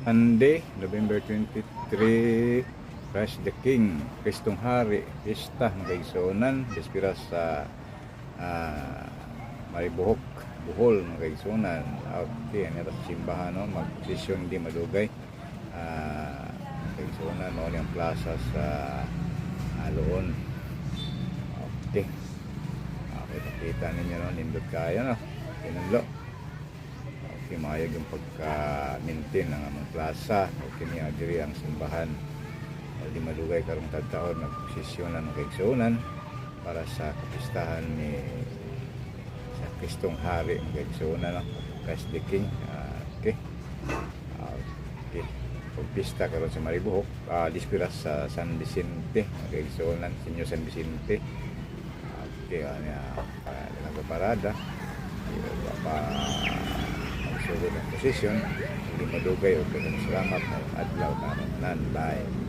Sunday, November 23, Christ the King, Kristong Hari, Pista, mga kaigsuonan, dispiras sa Maribojoc, Bohol, mga kaigsuonan. Okay, ano sa simbahan, no? Magposisyon, hindi madugay. Mga kaigsuonan, mao ni ang plaza sa Aloon. Okay. Okay, pakita ninyo, no? Nindot kaayo, no? Tinunlo. Okay, maayo yung pagka-maintain ng among plaza. Okay niya diri ang simbahan. Di madugay karong taon nagposisyon na mga kaigsuonan para sa kapistahan ni sa Kristong Hari, mga kaigsuonan, no? Christ the King. Okay. Okay. Pagpista karon sa Maribojoc, dispiras sa San Vicente, mga kaigsuonan, Senior San Vicente. Okay, ano uh, parada. Pa magsugod ang posisyon, hindi madugay o salamat adlaw karon nan. Bye.